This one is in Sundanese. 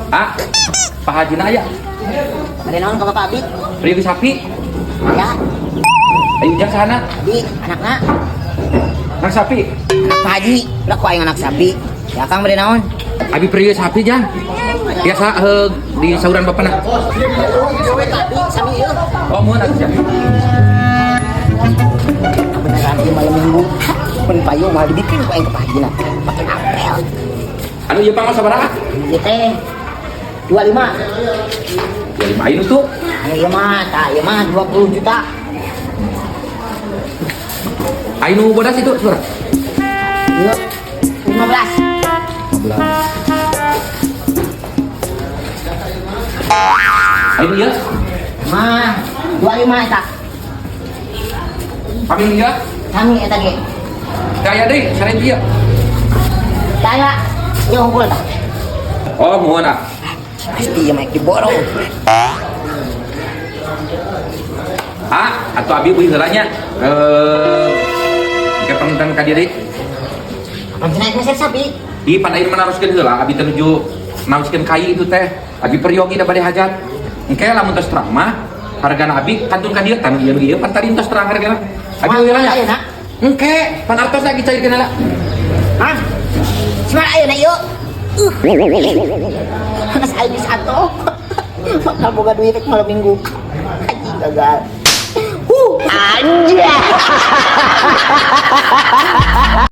Ah, Pak Haji na aya. Ada naon ka Bapak Abi? Priuk sapi. Ya, Ayo ujang sana. Abi, anakna. Anak sapi. Anak Pak Haji, lah ku aing anak sapi. Ya Kang bade naon? Abi priuk sapi jang. Biasa di sauran bapak na. Abi, sami ieu. Oh, mohon atuh jang. Beneran ieu malam minggu. Mun payu mah dibikin ku aing ke Pak Haji na. Pakai apel. Anu ieu pangos sabaraha? Ieu teh 25. Ya lima ayeuna tuh. Anu ieu mah, tah ieu mah 20 juta. Ayeuna bodas itu sabaraha? Ieu 15. 15. Ayeuna ieu? Mah 25 eta. Kami ieu? Sami eta ge. Kaya deui saren ieu. Taya, ieu unggul tah. Oh, mohon ah. Pasti ieu mah diborong. Ah, atau abi beuih heula nya. Ke panginten ka dieu deui. Kapan cenah meser sapi? Ih, pan ayeuna naroskeun heula, abi teh nuju naroskeun kai itu teh. Abi peryogi da bade hajat. Engke lamun tos terang mah hargana abi kantun ka dieu tanu ieu nu ieu pan tadi tos terang hargana. Abi Wah, heula nya. ayeuna. Engke pan artos lagi cairkeun heula. Hah? Semar ayeuna ieu. Geus aing geus atoh. Bakal boga duit rek malam minggu. Anjing gagal. Huh, anjay.